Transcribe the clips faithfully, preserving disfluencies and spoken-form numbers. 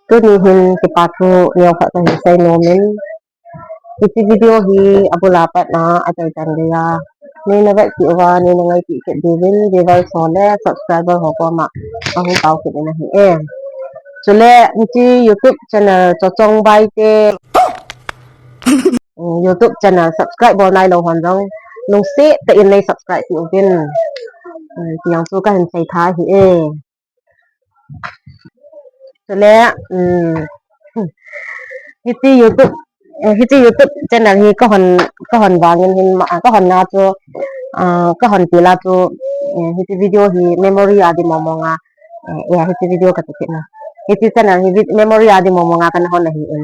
Tuni hin kipa thu neokhat kahin seinom in. Hiche video hi abul a pat a, achai chan geiya neina vetpi uva, neina ngaipeh kit diuvin, viewers ho le subscriber ho koma kahung tao kit in ahi e. Chule hiche YouTube channel Chochong Baite, YouTube channel subscribe bol nailou hon jong, lungset tah in nei subscribe peh uvin, ti jong chu kahin seitha ahi e. Chule, um, hiche YouTube, eh, hiche YouTube channel hi kahon, kahon vangin hin ma, kahon na chu, ah, kahon til a chu, eh, hiche video hi memory a di mong mong a, eh, eh, hiche video kati kit na. Hiche channel hi vid-, memory a di mong mong a kana hon ahi in.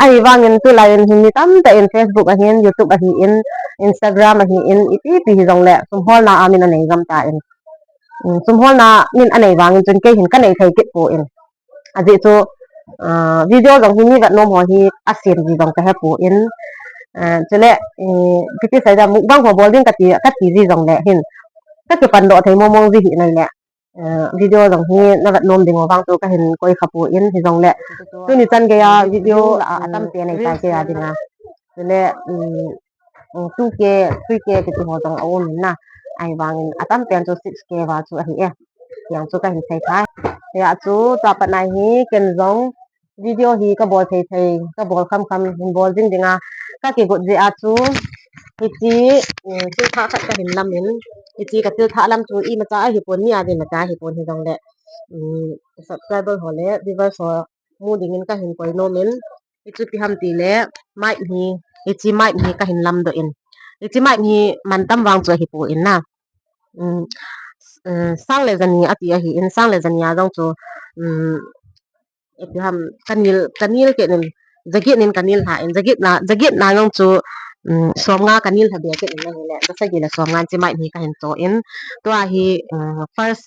Ahivangin tulai in hin mi tamtah in Facebook ahin, YouTube ahin, Instagram ahin, ipi ipi hijongle, sum holna a min anei gam tan. Um, sum holna min anei vangin chun kei hin kanei thei kit pon. Ajeh chu, ah, video jong hi mi vetnom ho hi asem ji jong kahe pon. Ah, chule, eh, kiti seida mukbang ho bol ding kati, kati ji jongle hin, kakipan doh thei mong mong ji hi nai le. Eh, video jong hi na vetnom diu vang chu kahin koi kha pon, hijongle tuni chan geiya video la a, atam pen nei tai kei a dinga. Chule, um, um, two K, three K kiti ho jong aum in na. Ahivangin atam pen chu six K va chu ahi e. Ti jong chu kahin seitha. Hia chu chapatna hi ken jong video hi kabol thei thei, kabol kham kham hin bol jing dinga kakigot jeh a chu, hiche, um, thil thah khat kahin lam in, hiche kathil thah lam chu imacha ahipon, mi a din macha ahipon hijongle, um, subscriber ho le viewers ho mu dingin kahin koi nom in, hichu ipi ham tile, mic hi, hiche mic hi kahin lam doh in. Hiche mic hi mantam vang chu ahipon na. Um, um, sang le jani ati ahin, sang le jani a jong chu, um, ipi ham, kanel, kanel kit in, jaget nin kanel lha in, jaget na, jaget na jong chu, um, somnga kanel lha be kit in ahile, jasagi le somnga in hiche mic hi kahin cho in, tua hi, um, first,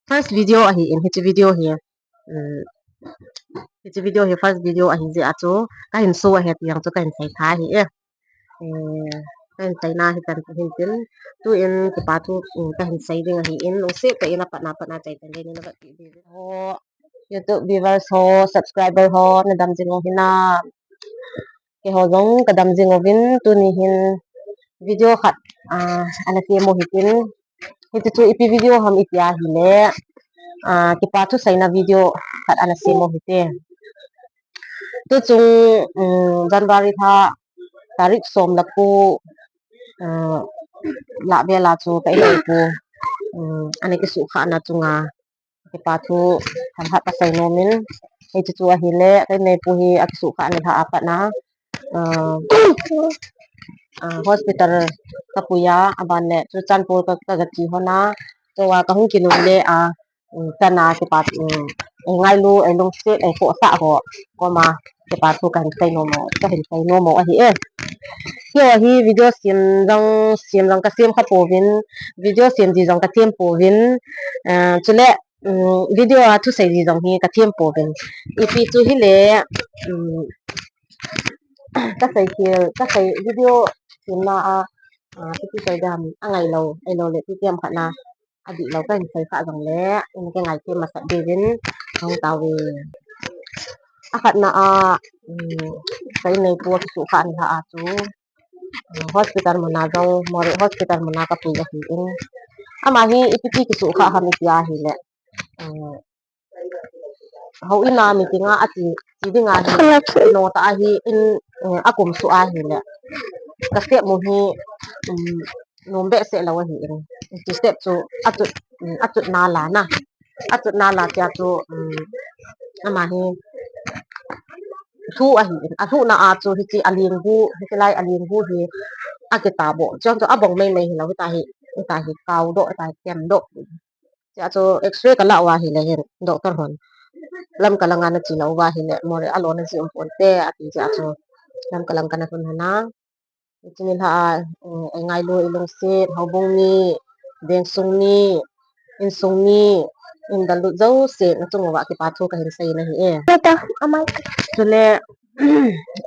first video ahin, hiche video hi, um, hiche video hi first video ahi jeh a chu, kahin show ahi ti jong chu kahin seitha ahi e. Eh, kahin seina hi chan chu hin tin, tuin kipa thu, um, kahin sei ding ahin, lungset tah in apatna, apatna chai chan gei neina vetpi diuvin. Ho, YouTube viewers ho, subscriber ho, nadam jing u hinam. Keiho jong kadam jing uvin, tuni hin video khat, ah, ana sem u hitin. Hiche chu ipi video ham iti ahile, ah, kipa thu seina video khat ana sem u hite. Tuchung, um, January lha tarik som le ko, ah, lah vel a chu ka innepu, um, ana kisuhkhahna chunga kipa thu khat kasei nom in, hiche chu ahile, ka innepu hi akisuhkhah ni lhah a pat na, ah, ah, hospital kapui a, aban le Churachandpur ka, kaga che hon a, chua kahung kilhun le a, um, chan a kipa, um, eingailu, eilungset, eikhohsah ho koma kipa thu kahin sei nom u, kahin sei nom u ahi e. Keiho hi video sem jong, sem jong kasem kha pouvin, video sem ji jong kathem pouvin, ah, chule, um, video a thusei ji jong hi kathem pouvin. Ipi chu hile, um, kasei khel, kasei video semna a, ah, ipi sei dam, angailou, ahilou le ipi ham khat na, adihlou kahin sei kha jongle, in kingaithem masat diuvin, hung tao ve. Akhatna a, um, ka innepu akisuhkhah ni lhah a chu, um, hospital muna jong, Moreh hospital muna kapui ahin. Ama hi ipi ti kisuhkhah ham iti ahile, um, houin a meeting a ati, ti ding ahi, notah ahi in, um, akum suh ahile, ka step mu hi, um, nom behseh lou ahin, ti step chu achut, um, achutna la na, achutna la tia chu, um, ama hi lhuh ahin, alhuhna a chu hiche alinghu, hiche lai alinghu hi akitah boh, chun chu abong mei mei hilou, hita hi, hita hi kaodoh, hita hi temdoh. Chua chu X-ray kalah uva ahile hin, doctor hon Lamka langa nache lou uva ahile, Moreh a lona ji um ponte, ati chua chu Lamka lang kana lhun hon a. Hiche ni lhah a, eh, eingailu, eilungset, houbung ni, vengsung ni, insung ni, in dallut jouse nachung uva kipa thu kahin sei nahi e. Chule,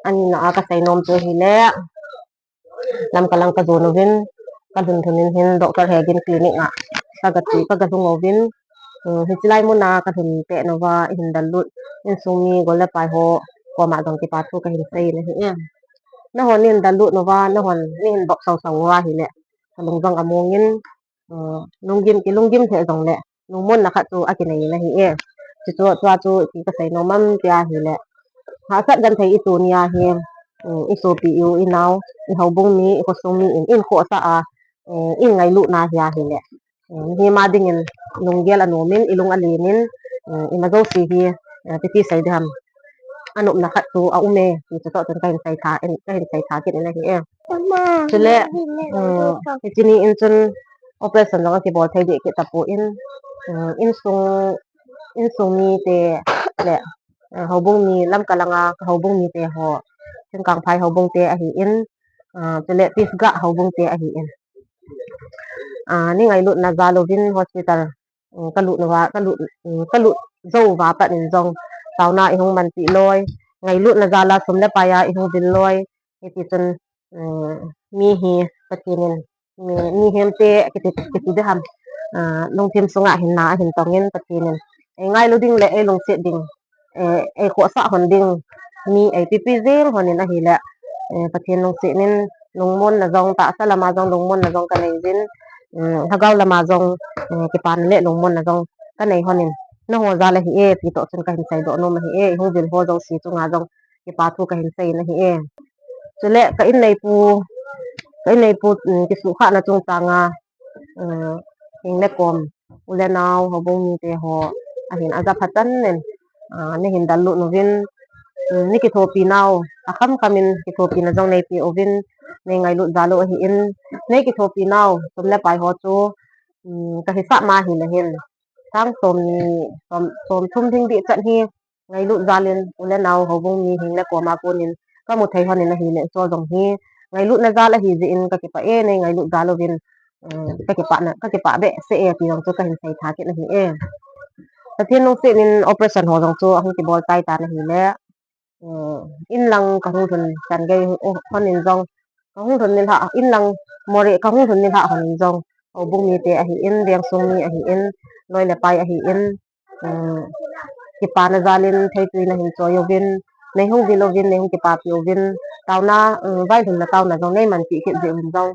anina a kasei nom chu hile, Lamka lang kajon uvin, kalhun lhun in hin Doctor Hegin clinic a kaga che, kaga lhung uvin, um, hiche lai muna kalhun pet uva, ihin dallut, insung mi gol le pai ho koma jong kipa thu kahin sei nahi e. Nahon nin dalut nova, nahon nin bok sau sau uva hile, kalung jong among in, uh, lunggim, kilunggim thei jongle, lungmonna khat chu akinei nahi e. Chuchu, chua chu ipi kasei nom am tia hile, hahsat genthei itu nia hi, um, isopi u inao, ihoubung mi, ikhosung mi in, in khohsah a, um, in ngailutna hia hile, um, hima dingin lunggel anom in, ilung alen in, um, ima jouse hi, uh, titi sei diham, anopna khat chu aume, ti chutoh chun kahin sei tha, kahin sei tha kit in ahi e. Chule, um, hiche ni in chun operation jong akibol thei deh kit tapon, um, insung, insung mite le, uh, houbung mi, Lamka langa houbung mite ho, Thingkangphai houbung te ahin, uh, chule Pisgah houbung te ahin, uh, ni ngailutna jal uvin hospital, um, kalut uva, kalut, um, kalut jou uva pat in jong, taona ihung manpeh loi, ngailutna jal a sum le pai a ihung vil loi, hiti chun, um, mi hi Pathen in, mi, mihem te kiti, kiti diham, uh, lungthim sunga hinna ahin tong in Pathen in eingailu ding le eilungset ding, eh, eikhohsah lhon ding mi eipipi jeng lhon in ahile, eh, Pathen lungset in lungmonna jong, tahsa lama jong lungmonna jong kanei jin, um, lhagao lama jong, eh, kipana le lungmonna jong kanei lhon in, nangho jal ahi e, ti toh chun kahin seidoh nom ahi e, ihung vil ho jouse chunga jong kipa thu kahin sei nahi e. Chule ka inneipu, ka inneipu, um, kisuhkhahna chungchanga, um, hing le kom, u le nao, houbung mite ho, ahin aja pha chan in, ah, neihin dallut uvin, um, neikithopi nau, akham kham in kithopina jong neipeh uvin, neingailut jal u ahin, neikithopi nau, sum le pai ho chu, um, kahisah ma hile hin, sang som ni, som, som thum ding dih chan hi, ngailut jal in, u le nao, houbung mi hing le koma konin kamu thei lhon in ahile, chu jong hi ngailutna jal ahi jeh in kakipah e, neingailut jal uvin, um, kakipah na, kakipah behseh e, ti jong chu kahin sei tha kit nahi e. Pathen lungset in operation ho jong chu ahung kibol tai tan ahile, um, inlang kahung lhun chan gei lhon in jong, kahung lhun nilhah, inlang Moreh kahung lhun nilhah lhon in jong, houbung mite ahin, vengsung mi ahin, loi le pai ahin, um, kipana jal in theitui nahin choi uvin, neihung vil uvin, neihung kipapi uvin, taona, um, vailhunna taona jong neimanpeh kit jeh uvin jong,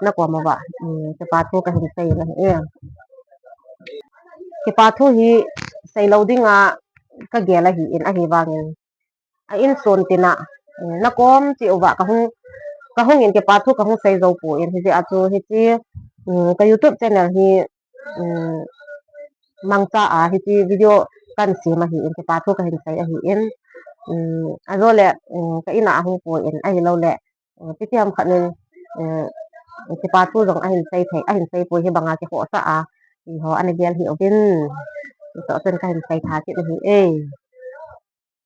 nakom uva, um, kipa thu kahin sei nahi e. Kipa thu hi seilou dinga kagel ahin, ahivangin a insung tina, um, nakom cheh uva kahung, kahung in kipa thu kahung sei jou pon, hijeh a chu hiche, um, ka YouTube channel hi, um, mangcha a hiche video kahin sem ahin, kipa thu kahin sei ahin, um, ajole, um, ka in a ahung pon ahiloule, um, ipi ti ham khat in, um, kipa thu jong ahin sei thei, ahin sei poi, hibanga kikhohsah a, ti ho ana gel hih uvin, ti toh chun kahin sei tha kit nahi e.